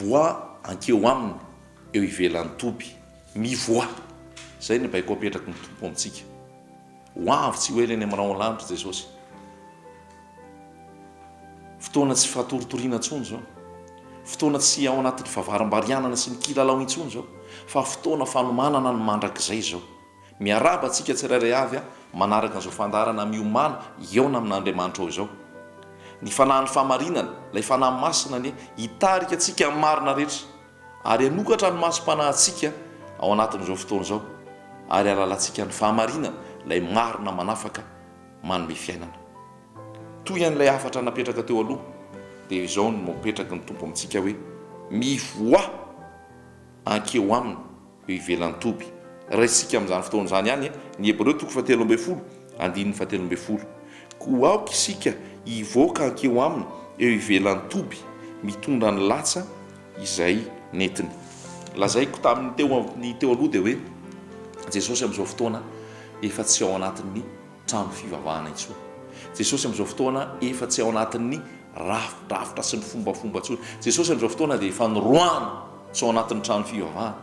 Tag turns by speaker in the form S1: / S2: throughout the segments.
S1: Mivoaha hankeo aminy eo ivelan'ny toby. Mivoaha! Izay ny baiko apetraky ny Tompo amintsika. Ho avy tsy ho ela eny amin'ny rahon'ny lanitra Jesosy. Fotoana tsy fatoritoriana intsony izao. Fotoana tsy ao anatin'ny favarimbarianana sy ny kilalao intsony izao, fa fotoana fanomanana ny mandrakizay izao. Miarahaba antsika tsirairay avy manaraka an'izao fandaharana Miomàna hihaona amin'Andriamanitra ao izao. Ny Fanahin'ny fahamarinana, ilay Fanahy Masina anie, hitarika antsika amin'ny marina rehetra, ary hanokatra ny masom-panahintsika ao anatin'izao fotoana izao, ary hahalalantsika ny fahamarinana, ilay marina manafaka, manome fiainana. Toy an'ilay hafatra napetraka teo aloha, dia izao no apetraky ny Tompo amintsika hoe, Mivoaha hankeo aminy eo ivelan'ny toby. Raisintsika amin'izany fotoana izany ihany ny Hebreo toko fahatelo ambin'ny folo, andininy fahatelo ambin'ny folo. Koa aoka isika hivoaka hankeo aminy eo ivelan'ny toby, mitondra ny latsa izay nentiny. Lazaiko tamin'ny teo ny teo aloha dia hoe Jesosy amin'izao fotoana efa tsy ao anatin'ny trano fivavahana intsony. Jesosy amin'izao fotoana efa tsy ao anatin'ny rafidrafitra sy ny fombafomba intsony. Jesosy amin'izao fotoana dia efa noroahana tsy ao anatin'ny trano fivavahana.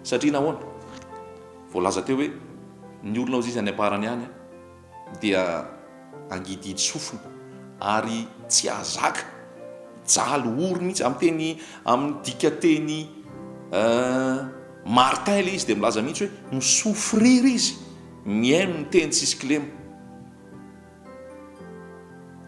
S1: Satria nahoana? Voalaza teo hoe ny olona hozy izy any am-parany any dia hangidihidy sofina ary tsy hahazaka, hijaly, ory mihitsy. Amin'ny teny, amin'ny dikanteny Martin ilay izy dia milaza mihitsy hoe mi-souffrir izy mihaino ny teny tsisy kilema.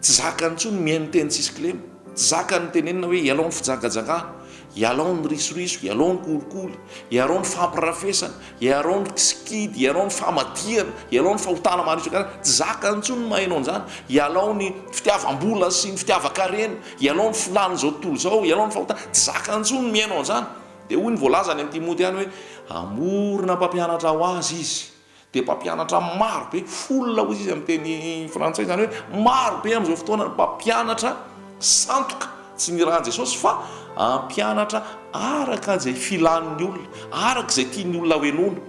S1: Tsy zakany intsony ny mihaino teny tsisy kilema. Tsy zakany ny tenenina hoe ialao ny fijangajangana, ialao ny risoriso, ialao ny kolikoly, ialao ny fampirafesana, ialao ny sikidy, ialao ny famadihana, ialao ny fahotana maro isan-karazany. Tsy zakany intsony ny maheno an'izany. Ialao ny fitiavam-bola sy ny fitiavan-karena, ialao ny filàn'izao tontolo izao, ialao ny fahotana. Tsy zakany intsony ny mihaino an'izany. Dia hoy ny voalaza any amin'i Timoty any hoe, Hamorona mpampianatra ho azy izy. Dia mpampianatra maro be, foule hoy izy amin'ny teny frantsay, izany hoe maro be amin'izao fotoana ny mpampianatra sandoka, tsy nirahan'i Jesosy fa hampianatra araka izay filan'ny olona, araka izay tian'ny olona hohenoina.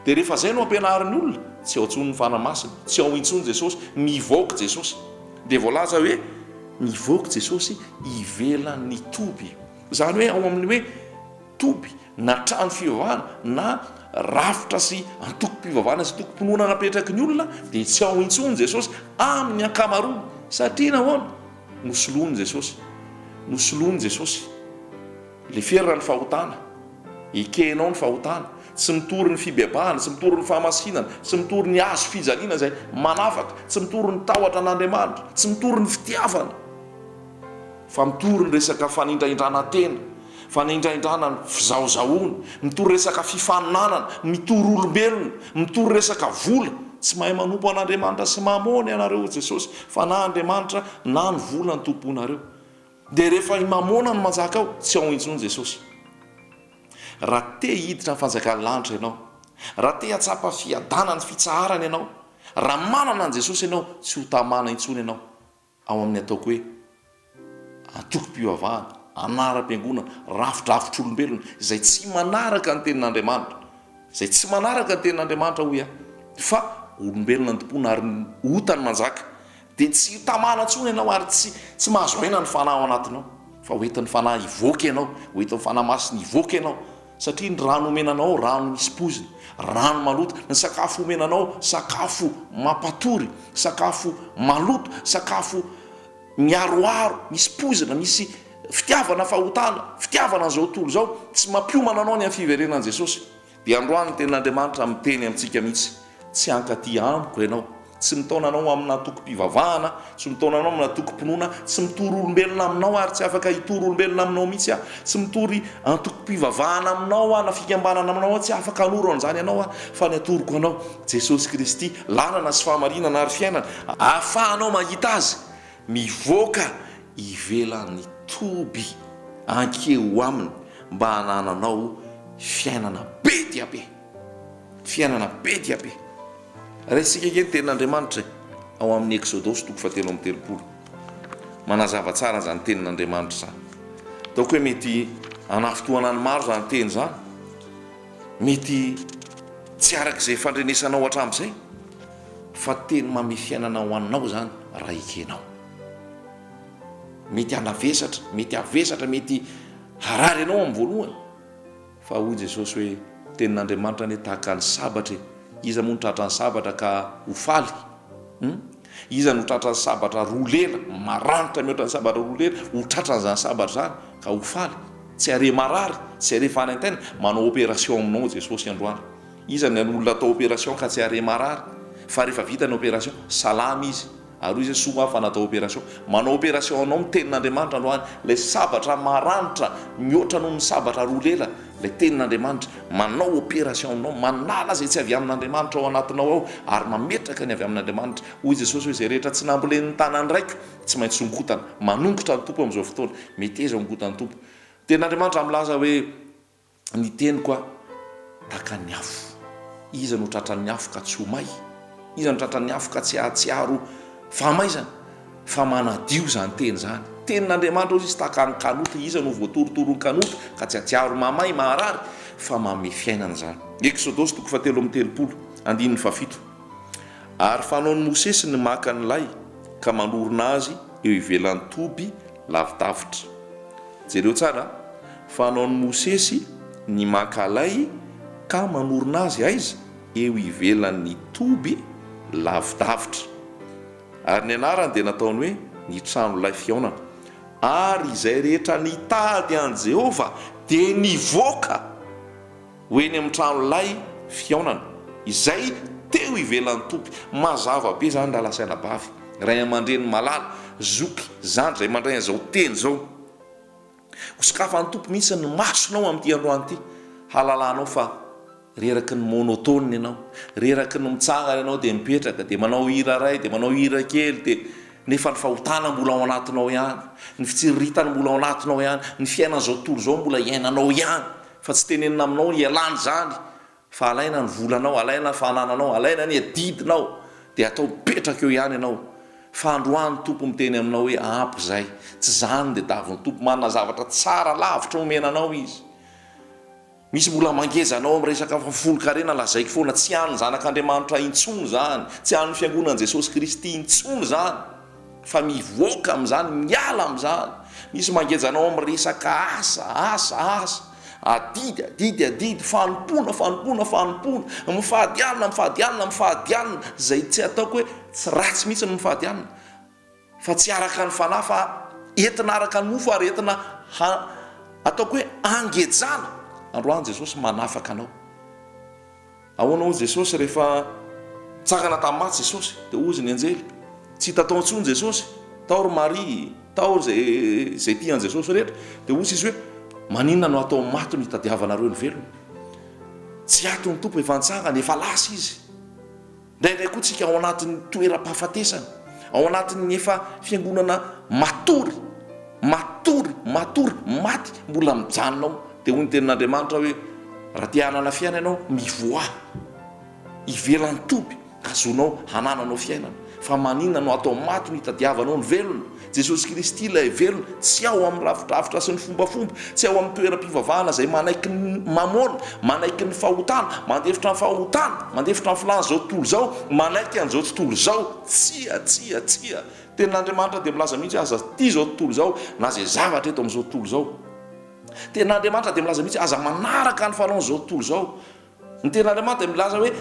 S1: Dia rehefa izay no ampianarin'ny olona, tsy ao intsony ny Fanahy Masina, tsy ao intsony Jesosy, mivoaka Jesosy. Dia voalaza hoe mivoaka Jesosy ivelan'ny toby. Izany hoe ao amin'ny hoe toby na trano fivavahana na rafitra sy antokom-pivavahana sy antokom-pinoana napetraky ny olona dia tsy ao intsony Jesosy amin'ny ankamaroany. Satria nahoana? Nosoloiny Jesosy. Nosoloiny Jesosy. Leferina ny fahotana. Ekenao ny fahotana. Tsy mitory ny fibebahana, tsy mitory ny fahamasinana, tsy mitory ny hazo fijaliana izay manafaka, tsy mitory ny tahotra an'Andriamanitra, tsy mitory ny fitiavana. Fa mitory ny resaka fanindraindrana tena, fanindraindrana ny fizahozahoana, mitory resaka fifaninanana, mitory olombelona, mitory resaka vola. Tsy mahay manompo an'Andriamanitra sy Mamôna ianareo hoy Jesosy, fa na Andriamanitra na ny vola no tompoinareo. Dia rehefa i Mamôna no manjaka ao, tsy ao intsony Jesosy. Raha te hiditra ny fanjakan'ny lanitra ianao, raha te hahatsapa fiadanana sy fitsaharana ianao, raha manana an'i Jesosy ianao, tsy ho tamana intsony ianao. ao amin'ny ataoko hoe antokom-pivavahana, anaram-piangonana, rafidrafitr'olombelona izay tsy manaraka ny tenin'Andriamanitra, izay tsy manaraka ny tenin'Andriamanitra hoy aho, fa olombelona ny tompoina ary ny ota no manjaka, dia tsy tamana intsony ianao ary tsy tsy mahazo aina ny fanahy ao anatinao, fa ho entin'ny fanahy hivoaka ianao, ho entin'ny fanahy masina hivoaka ianao. Satria ny rano omena anao rano misy poizina, rano maloto, ny sakafo omena anao sakafo mampatory, sakafo maloto, sakafo miharoharo, misy poizina, misy fitiavana fahotana, fitiavana an'izao tontolo izao, tsy mampiomana anao ny amin'ny fiverenan'i Jesosy. Dia androany ny tenin'Andriamanitra miteny amintsika mihitsy, tsy hankaty amiko ianao, tsy mitaona anao amina antokom-pivavahana, tsy mitaona anao amina antokom-pinoana, tsy mitory olombelona aminao ary tsy afaka hitory olombelona aminao mihitsy aho, tsy mitory antokom-pivavahana aminao aho na fikambanana aminao aho, tsy afaka hanoro an'izany anao aho, fa ny atoroko anao, Jesosy Kristy, lalana sy fahamarinana ary fiainana, ahafahanao mahita Azy mivoaka ivelan'ny toby ankeo Aminy mba hanananao fiainana be dia be. Fiainana be dia be. Raisintsika ange ny tenin'Andriamanitra e, ao amin'ny Eksodosy toko fahatelo amby telopolo. Manazava tsara izany tenin'Andriamanitra izany. Ataoko hoe mety hanafintohana ny maro izany teny izany. Mety tsy araka izay fandrenesanao hatramin'izay, fa teny mamehy fiainana ho anao izany raha ekenao. Mety hanavesatra, mety havesatra, mety. Harary anao amin'ny voalohany. Fa hoy Jesosy hoe, Tenin'Andriamanitra anie tahaka ny sabatra e! Iza moa no tratran'ny sabatra ka ho faly? Hum? Iza no tratran'ny sabatra roa lela, maranitra mihoatra ny sabatra roa lela, ho tratran'izany sabatra izany ka ho faly? Tsy hare marary, tsy hare fanaintainana, manao opération aminao Jesosy androany. Iza ny olona atao opération ka tsy hare marary? Fa rehefa vita ny opération, salama izy. Ary hoy izy hoe, Soa aho fa natao opération. Manao opération anao ny tenin'Andriamanitra androany. Ilay sabatra maranitra mihoatra noho ny sabatra roa lela, ilay tenin'Andriamanitra. Manao opération aminao, manala izay tsy avy amin'Andriamanitra ao anatinao ao, ary mametraka ny avy amin'Andriamanitra. Hoy Jesosy hoe, Izay rehetra tsy nambolen'ny tanan'ny Raiko, tsy maintsy hongotana. Manongotra ny Tompo amin'izao fotoana. Meteza hongotan'ny Tompo. Tenin'Andriamanitra milaza hoe. Ny teniko a, tahaka ny afo. Iza no tratran'ny afo ka tsy ho may? Iza no tratran'ny afo ka tsy hahatsiaro fahamaizana? Fa manadio izany teny izany. Tenin'Andriamanitra hozy izy tahaka ny kanota. Iza no voatorotoron'ny kanota ka tsy hahatsiaro mahamay, maharary? Fa manome fiainana izany. Eksodosy toko fahatelo amby 30, andininy fahafito. Ary fanaon'i Mosesy ny maka ny lay ka manorina azy eo ivelan'ny toby lavidavitra. Jereo tsara a! Fanaon'i Mosesy ny maka lay ka manorina azy aiza? Eo ivelan'ny toby lavidavitra. Ary ny anarany dia nataony hoe ny trano-lay fihaonana. Ary izay rehetra nitady an'i Jehovah dia nivoaka! Ho eny amin'ny trano lay fihaonana, izay teo ivelan'ny toby. Mazava be izany rahalahy sy anabavy, ray aman-dreny malala, zoky, zandry, izay mandray an'izao teny izao. Ho sokafan'ny Tompo mihitsy ny masonao amin'ity androany ity, hahalalanao fa reraky ny monotone ianao, reraky ny mitsangana ianao dia mipetraka, dia manao hira iray, dia manao hira kely, dia nefa ny fahotana mbola ao anatinao ihany, ny fitsiriritana mbola ao anatinao ihany, ny fiainan'izao tontolo izao mbola iainanao ihany. Fa tsy tenenina aminao ny hialana izany fa alaina ny volanao, alaina ny fanananao, alaina ny adidinao dia atao mipetraka eo ihany ianao. Fa androany Tompo miteny aminao hoe ampy izay, tsy izany dia davin'ny Tompo, manana zavatra tsara lavitra omena anao Izy. Misy mbola mangeja anao amin'ny resaka fahafolonkarena lazaiko foana, tsy an'ny zanak'Andriamanitra intsony izany, tsy an'ny fiangonan'i Jesosy Kristy intsony izany. Fa mivoaka amin'izany, miala amin'izany. Misy mangeja anao amin'ny resaka asa, asa, asa. Adidy, adidy, adidy, fanompoana, fanompoana, fanompoana. Mifady hanina, mifady hanina, mifady hanina. Izay tsy ataoko hoe tsy ratsy mihitsy ny mifady hanina. Fa tsy araka ny fanahy fa entina araka ny mofo ary entina ha, ataoko hoe angejana. Androany Jesosy manafaka anao. Ahoana hozy Jesosy rehefa nitsangana tamin'ny maty Jesosy? Dia hozy ny anjely, Tsy hita tao intsony Jesosy, tao ry Maria, tao izay izay tia an'i Jesosy rehetra. Dia hozy izy hoe, Maninona no atao maty no hitadiavanareo ny velona? Tsy ato ny Tompo, efa nitsangana, efa lasa Izy. Indraindray koa tsika ao anatin'ny toeram-pahafatesana, ao anatin'ny efa fiangonana matory, matory, matory, maty, mbola mijanona ao. Dia hoy ny tenin'Andriamanitra hoe, raha te hanana fiainana ianao, mivoaha ivelan'ny toby, azonao hanananao fiainana. Fa maninona no atao maty no hitadiavanao ny velona? Jesosy Kristy ilay velona, tsy ao amin'ny rafidrafitra sy ny fombafomba, tsy ao amin'ny toeram-pivavahana izay manaiky ny mamôna, manaiky ny fahotana, mandefitra ny fahotana, mandefitra ny filàn'izao tontolo izao, manaiky an'izao tontolo izao. Tsia, tsia, tsia! Tenin'Andriamanitra dia milaza mihitsy hoe aza tia izao tontolo izao na izay zavatra eto amin'izao tontolo izao. Tenin'Andriamanitra dia milaza mihitsy hoe aza manaraka ny fanaon'izao tontolo izao. Ny tenin'Andriamanitra dia milaza hoe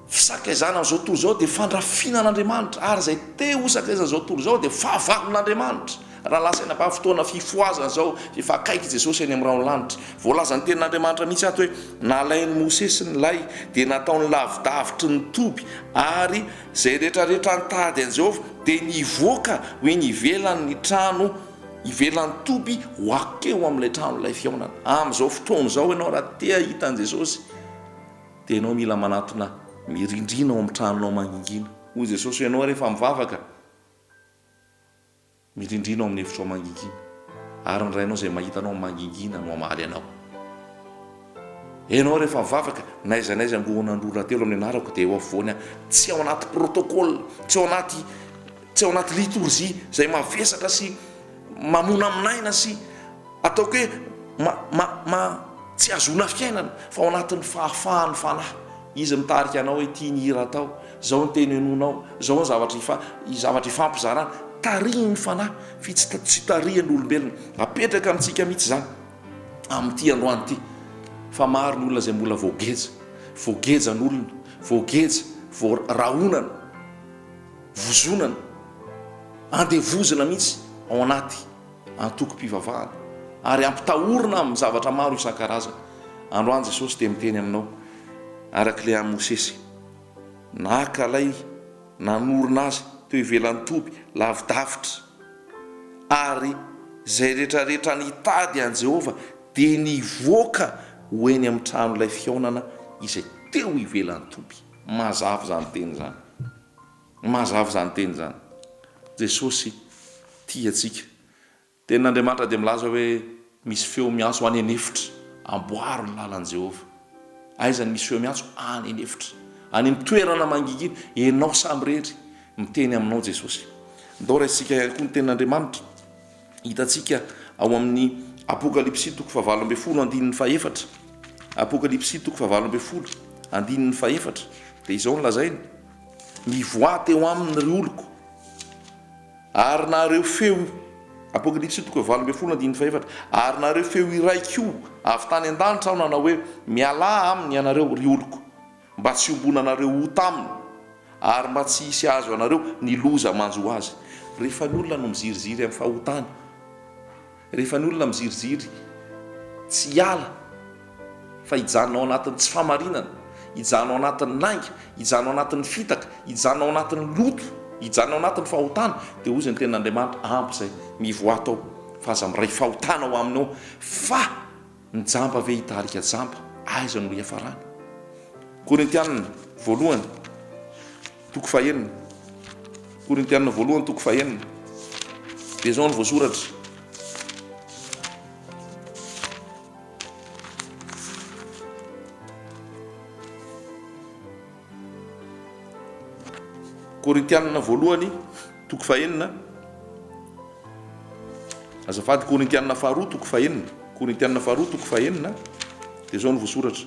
S1: fisakaizana an'izao tontolo izao dia fandrafiana an'Andriamanitra, ary izay te ho sakaizan'izao tontolo izao dia fahavalon'Andriamanitra. Raha lazaina fa fotoana fifohazana izao, efa akaiky i Jesosy any amin'ny rahon'ny lanitra. Voalazan'ny tenin'Andriamanitra mihitsy ato hoe nalain'i Mosesy ny lay, dia nataony lavidavitry ny toby, ary izay rehetrarehetra nitady an'i Jehovah dia nivoaka ho eny ivelan'ny trano ivelan'ny toby ho akeo amin'ilay trano ilay fihaonana. Amin'izao fotoana izao ianao raha te hahita an'i Jesosy dia ianao mila manatona mirindrina ao amin'ny tranonao mangingina. Hoy Jesosy hoe ianao rehefa mivavaka mirindrina ao amin'ny efitrao mangingina ary ny Rainao izay mahita anao mangingina no hamaly anao. Ianao rehefa mivavaka n'aiza n'aiza angoron'andro ora telo amin'ny anarako dia eo afovoany aho. Tsy ao anaty protocole, tsy ao anaty Tsy ao anaty litorjia izay mavesatra sy mamonamonaina sy ataoko hoe ma, ma, ma, tsy ahazoana fiainana, fa ao anatin'ny fahafahan'ny fanahy. Izy mitarika anao hoe ity ny hira atao, izao ny teny henoinao, izao ny zavatra ifa, zavatra ifampizarana. Tarihin'ny fanahy, fa tsy, tsy tarihin'olombelona. Apetraka amintsika mihitsy izany. Amin'ity androany ity, fa maro ny olona izay mbola voageja, voagejan'olona, voageja, voarahonana, vozonana, andevozina mihitsy ao anaty antokom-pivavahana ary ampitahorina amin'ny zavatra maro isan-karazany. Androany Jesosy dia miteny aminao, araka ilay an'i Mosesy, naka ilay nanorina azy teo ivelan'ny toby lavidavitra, ary izay rehetrarehetra nitady an'i Jehovah dia nivoaka ho eny amin'ny tranolay fihaonana izay teo ivelan'ny toby. Mazava izany teny izany. Mazava izany teny izany. Jesosy tia antsika. Tenin'Andriamanitra dia milaza hoe misy feo miantso any an'efitra, amboaro ny lalan'i Jehovah. Aiza no misy feo miantso? Any an'efitra. Any amin'ny toerana mangingina, ianao samirery, miteny aminao Jesosy. Ndao raisintsika ihany koa ny tenin'Andriamanitra. Hitantsika ao amin'ny Apokalypsy toko fahavalo ambin'ny folo andininy fahefatra. Apokalypsy toko fahavalo ambin'ny folo andininy fahefatra. Dia izao no lazainy, Mivoaha teo aminy ry oloko. Ary nahareo feo, Apokalypsy toko 18 andininy fahefatra, Ary nahareo feo iray koa avy tany an-danitra aho nanao hoe, Mialà aminy ianareo, ry oloko, mba tsy hiombonanareo ota aminy, ary mba tsy hisy hahazo anareo ny loza manjo azy. Rehefa ny olona no miziriziry amin'ny fahotany, Rehefa ny olona miziriziry tsy hiala fa hijanona ao anatin'ny tsy fahamarinana, hijanona ao anatin'ny lainga, hijanona ao anatin'ny fitaka, hijanona ao anatin'ny loto, hijanona ao anatin'ny fahotana, dia hoy izy ny tenin'Andriamanitra, ampy izay, mivoaha tao, fa aza miray fahotana ao aminy ao, fa Ny jamba ve hitarika jamba? Aiza no hiafarany? Korintiana voalohany toko fahenina. Korintiana voalohany toko fahenina. Dia izao no voasoratra. Korintiana voalohany toko fahenina. Azafady, Korintiana faharoa toko fahenina. Korintiana faharoa toko fahenina, dia izao no voasoratra,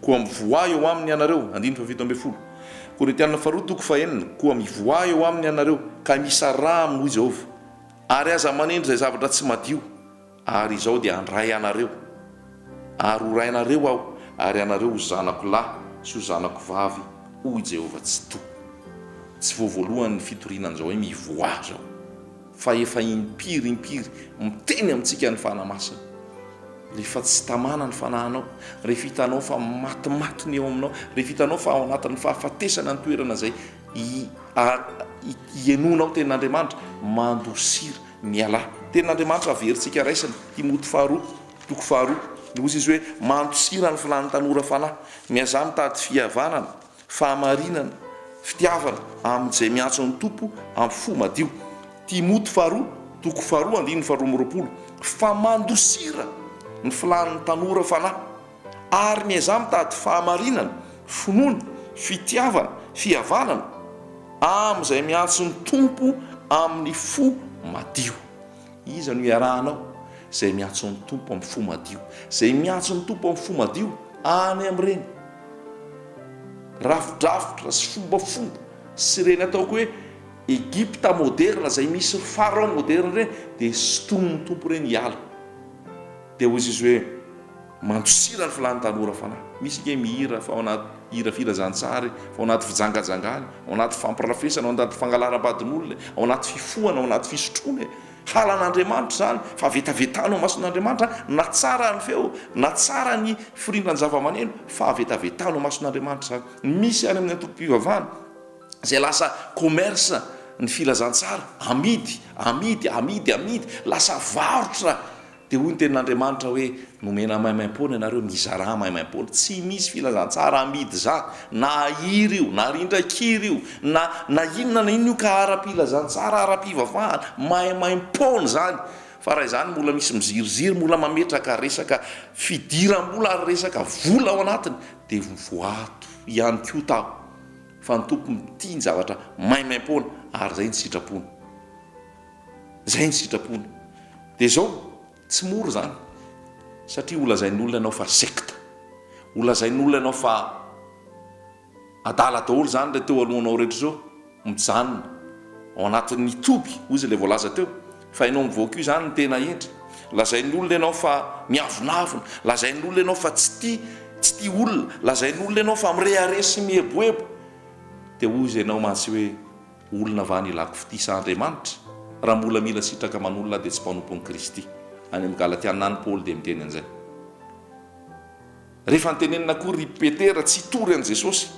S1: Koa mivoaha eo aminy ianareo, andininy fahafito ambin'ny folo. Korintiana faharoa toko fahenina, Koa mivoaha eo aminy ianareo, ka misaraha aminy, hoy Jehovah, ary aza manendry izay zavatra tsy madio. Ary izao dia handray anareo, ary ho rainareo Aho, ary ianareo ho zanako lahy sy ho zanako vavy, hoy Jehovah Tsitoha. Tsy vao voalohany ny fitoriana an'izao hoe mivoaha izao, fa efa impiry impiry miteny amintsika ny Fanahy Masina. Rehefa tsy tamana ny fanahinao, rehefa hitanao fa matimaty ny eo aminao, rehefa hitanao fa ao anatin'ny fahafatesana ny toerana izay ihenoanao tenin'Andriamanitra, mandosira. Mialà. Tenin'Andriamanitra averintsika raisina, Timoty faharoa, toko faharoa. Hoy izy hoe, Mandosira ny filàn'ny tanora fanahy, mihazaha mitady fihavanana, fahamarinana, fitiavana, amin'izay miantso ny Tompo amin'ny fo madio. Timoty faharoa, toko faharoa, andininy faharoa amby roapolo. Fa mandosira ny filàn'ny tanora fanahy, ary miezaha mitady fahamarinana, finoana, fitiavana, fihavanana amin'izay miantso ny Tompo amin'ny fo madio. Iza no iarahanao? Izay miantso ny Tompo amin'ny fo madio. Izay miantso ny Tompo amin'ny fo madio, any amin'ireny rafidrafitra sy fombafomba sy ireny ataoko hoe Egypta moderna izay misy Pharaon moderna ireny, dia sintonin'ny Tompo ireny hiala. Dia hoy izy hoe, Mandosira ny filàn'ny tanora fanahy. Misy ange mihira fa ao anaty hira filazantsara e, fa ao anaty fijangajangana, ao anaty fampirafesana, ao anaty fangalaram-badin'olona e, ao anaty fifohana, ao anaty fisotroana e. Halan'Andriamanitra izany, fahavetavetana ao mason'Andriamanitra, na tsara ny feo, na tsara ny firindran-javamaneno, fahavetavetana ao mason'Andriamanitra izany. Misy any amin'ny antokom-pivavahana izay lasa commerce ny filazantsara, amidy, amidy, amidy, amidy, lasa varotra. Dia hoy ny tenin'Andriamanitra hoe, Nomena maimaimpoana ianareo, mizarà maimaimpoana. Tsy misy filazantsara amidy izany, na hira io, na rindran-kira io, na na inona na inona io ka ara-pilazantsara, ara-pivavahana, maimaimpoana izany. Fa raha izany mbola misy miziriziry, mbola mametraka resaka fidiram-bola ary resaka vola ao anatiny, dia voato ihany koa taho fa ny Tompo mitia ny zavatra maimaimpoana ary izay ny sitrapony. Izay ny sitrapony. Dia izao, tsy mora izany, satria ho lazain'olona ianao fa secte, ho lazain'olona ianao fa adala daholo izany ilay teo alohanao rehetra izao, mijanona ao anatin'ny toby, hoy izy ilay voalaza teo, fa ianao mivoaka io izany no tena hendry. Lazain'ny olona ianao fa miavonavona, lazain'ny olona ianao fa tsy tia, tsy tia olona, lazain'ny olona ianao fa mirehareha sy mieboebo. Dia hoy izy ianao mantsy hoe, Olona va ny ilako fitia sa Andriamanitra? Raha mbola mila sitraka aman'olona aho dia tsy mpanompon'i Kristy. Any amin'ny Galatiana any Paoly dia miteny an'izay. Rehefa notenenina koa ry Petera tsy hitory an'i Jesosy,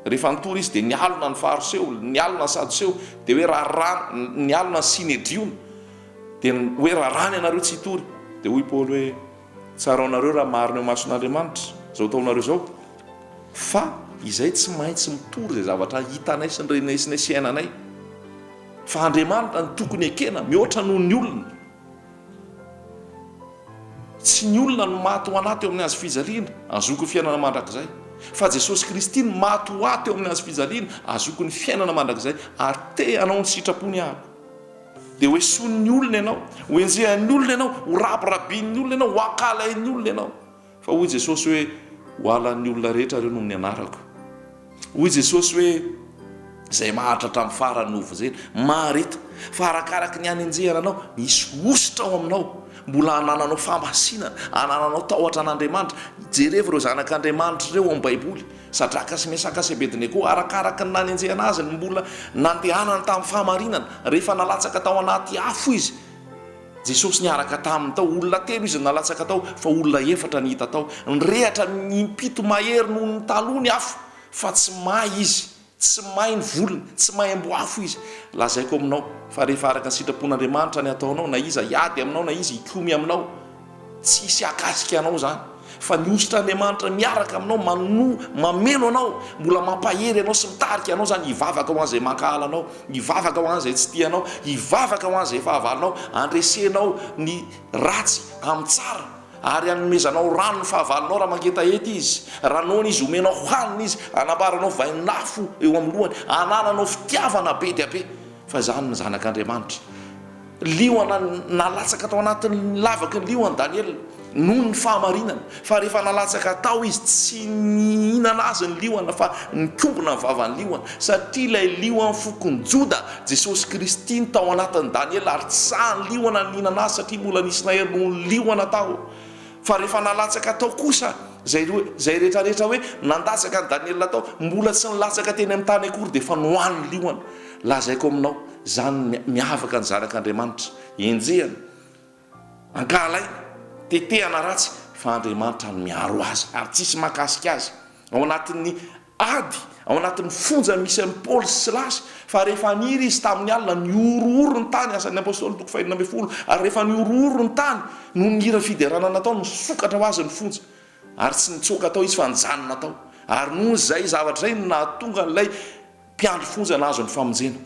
S1: rehefa nitory izy dia nialona ny Fariseo, nialona ny Sadoseo, dia hoe raràna, nialona ny Synedriona, dia hoe raràna ianareo tsy hitory. Dia hoy Paoly hoe, Tsaraonareo raha marina eo imason'Andriamanitra izao ataonareo izao, fa izay tsy maintsy mitory izay zavatra hitanay sy renesinay sy iainanay, fa Andriamanitra no tokony ekena mihoatra noho ny olona. Tsy ny olona no maty ho anà teo amin'ny hazo fijaliana, ahazoako ny fiainana mandrakizay. Fa Jesosy Kristy no maty ho ahy teo amin'ny hazo fijaliana, ahazoako ny fiainana mandrakizay, ary te hanao ny sitrapony aho. Dia ho esoin'ny olona ianao, ho enjehan'ny olona ianao, ho rabirabian'ny olona ianao, ho ankahalain'ny olona ianao. Fa hoy Jesosy hoe, Ho halan'ny olona rehetra ireo noho ny anarako. Hoy Jesosy hoe, Izay maharitra hatramin'ny farany no hovonjena. Mahareta, fa arakaraky ny hanenjehana anao, misy hosotra ao aminao, mbola hanananao fahamasinana, hanananao tahotra an'Andriamanitra. Jerevo ireo zanak'Andriamanitra ireo ao amin'ny Baiboly, Sadraka sy Mesaka sy Abednego, arakaraky ny nanenjehana azy no mbola nandehanany tamin'ny fahamarinana. Rehefa nalatsaka tao anaty afo izy, Jesosy niaraka taminy tao, olona telo izy no nalatsaka tao, fa olona efatra no hita tao. Nirehatra impito mahery noho ny taloha ny afo, fa tsy may izy, tsy may ny volony, tsy maimbo afo izy. Lazaiko aminao, fa rehefa araka ny sitrapon'Andriamanitra ny ataonao, na iza hiady aminao na iza hikomy aminao, Tsy hisy hahakasika anao izany, fa ny hosotr'Andriamanitra miaraka aminao, manoa, mameno anao, mbola mampahery anao sy mitarika anao izany hivavaka ho an'izay mankahala anao, hivavaka ho an'izay tsy tia anao, hivavaka ho an'izay fahavalonao, handresenao ny ratsy amin'ny tsara, ary hanomezanao rano ny fahavalonao raha mangetaheta izy, raha noana izy omenao hanina izy, hanambaranao vainafo eo amin'ny lohany, hanananao fitiavana be dia be, fa izany ny zanak'Andriamanitra. Liona nalatsaka tao anatin'ny lavaky ny liona Daniela noho ny fahamarinany, fa rehefa nalatsaka tao izy tsy nihinana azy ny liona fa nikombona ny vavan'ny liona, satria ilay lion'ny fokon'i Joda, Jesosy Kristy, no tao anatin'i Daniela ary tsy sahin'ny liona ny nihinana azy satria mbola nisy nahery noho ny liona tao. Fa rehefa nalatsaka tao kosa izay izay rehetra rehetra hoe nandatsaka an'i Daniela tao, mbola tsy nilatsaka teny amin'ny tany akory dia efa nohanin'ny liona. Lazaiko aminao, izany no miavaka ny zanak'Andriamanitra. Enjehina, ankahalaina, tetehana ratsy, fa Andriamanitra no miaro azy ary tsisy mahakasika azy. Ao anatin'ny ady, ao anatin'ny fonja misy an'i Paoly sy Silasy, fa rehefa nihira izy tamin'ny alina, nihorohoro ny tany, Asan'ny Apostoly toko fahenina ambin'ny folo, ary rehefa nihorohoro ny tany, noho ny hira fiderana nataony, nisokatra ho azy ny fonja. Ary tsy nitsoaka tao izy fa nijanona tao. Ary noho izay zavatra izay no nahatonga an'ilay mpiandry fonja nahazo ny famonjena.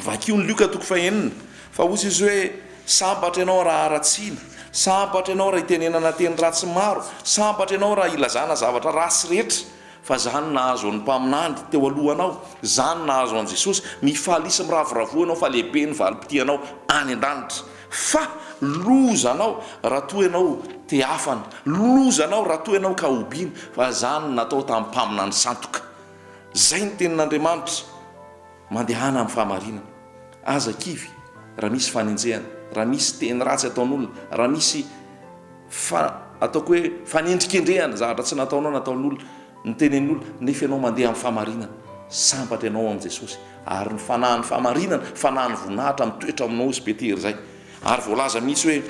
S1: Vakio ny Lioka toko fahenina, fa hoy Jesosy hoe, Sambatra ianao raha haratsiana, sambatra ianao raha itenenana teny ratsy maro, sambatra ianao raha ilazana zavatra ratsy rehetra, fa izany nahazo an'ny mpaminany teo alohanao, izany nahazo an'i Jesosy, mifalia sy miravoravoa ianao fa lehibe ny valim-pitianao any an-danitra. Fa lozanao raha toa ianao tehafana, lozanao raha toa ianao ka hobiana, fa izany no natao tamin'ny mpaminany sandoka. Izay ny tenin'Andriamanitra. Mandehana amin'ny fahamarinana. Aza kivy raha misy fanenjehana, raha misy teny ratsy ataon'olona, raha misy fa ataoko hoe fanendrikendrehana, zavatra tsy nataonao nataon'olona, nitenenin'olona, nefa ianao mandeha amin'ny fahamarinana. Sambatra ianao amin'i Jesosy. Ary ny fanahin'ny fahamarinana, fanahin'ny voninahitra mitoetra ao aminao, hoy Petera izay. Ary voalaza mihitsy hoe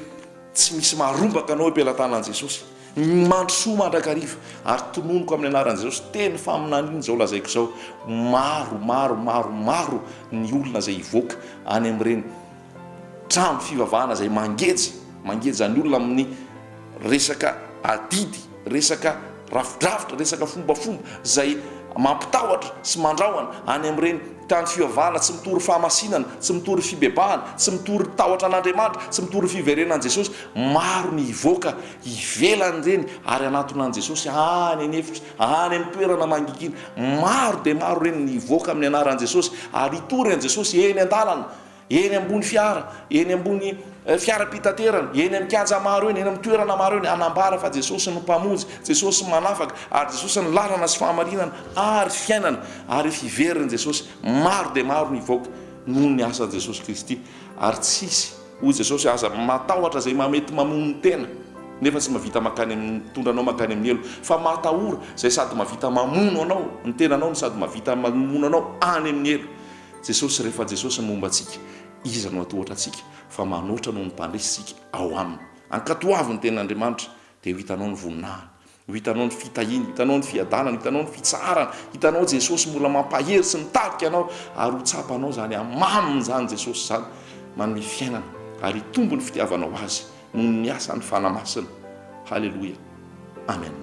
S1: tsy misy maharombaka anao eo am-pelatanan'i Jesosy. Mandrosoa mandrakariva, ary tononiko amin'ny anaran'i Jesosy, teny faminaniana izao lazaiko izao, maro, maro, maro, maro ny olona izay hivoaka any amin'ireny trano fivavahana izay mangeja, mangeja ny olona amin'ny resaka adidy, resaka rafidrafitra, resaka fombafomba izay mampitahotra sy mandrahona any amin'ireny trano fivavahana tsy mitory fahamasinana, tsy mitory fibebahana, tsy mitory tahotra an'Andriamanitra, tsy mitory fiverenan'i Jesosy. Maro ny hivoaka ivelan'ireny ary hanatona an'i Jesosy any an'efitra, any amin'ny toerana mangingina. Maro dia maro ireny ny hivoaka amin'ny anaran'i Jesosy ary hitory an'i Jesosy eny an-dalana, eny ambony fiara, eny ambony fiaram-pitaterana, eny amin'ny kianja maro eny, eny amin'ny toerana maro eny, hanambara fa Jesosy no Mpamonjy, Jesosy manafaka, ary Jesosy ny lalana sy fahamarinana ary fiainana, ary hiverin'i Jesosy. Maro dia maro ny hivoaka noho ny asan'i Jesosy Kristy, ary tsy hisy. Hoy Jesosy, Aza matahotra izay mahamety mamono ny tena, nefa tsy mahavita mankany amin'ny, mitondra anao mankany amin'ny helo, fa matahora izay sady mahavita mamono anao, ny tenanao no sady mahavita mamono anao any amin'ny helo. Jesosy, rehefa Jesosy no momba antsika, iza no hatohatra antsika? Fa manoatra noho ny mpandresy isika ao Aminy. Ankatoavy ny Tenin'Andriamanitra, dia ho hitanao ny voninahiny. Ho hitanao ny fitahiany, ho hitanao ny fiadanany, ho hitanao ny fitsaharany, hitanao Jesosy mbola mampahery sy mitarika anao ary ho tsapanao izany hamaminy izany Jesosy izany manome fiainana ary hitombo ny fitiavanao Azy noho ny asan'ny Fanahy Masina. Haleloia. Amen.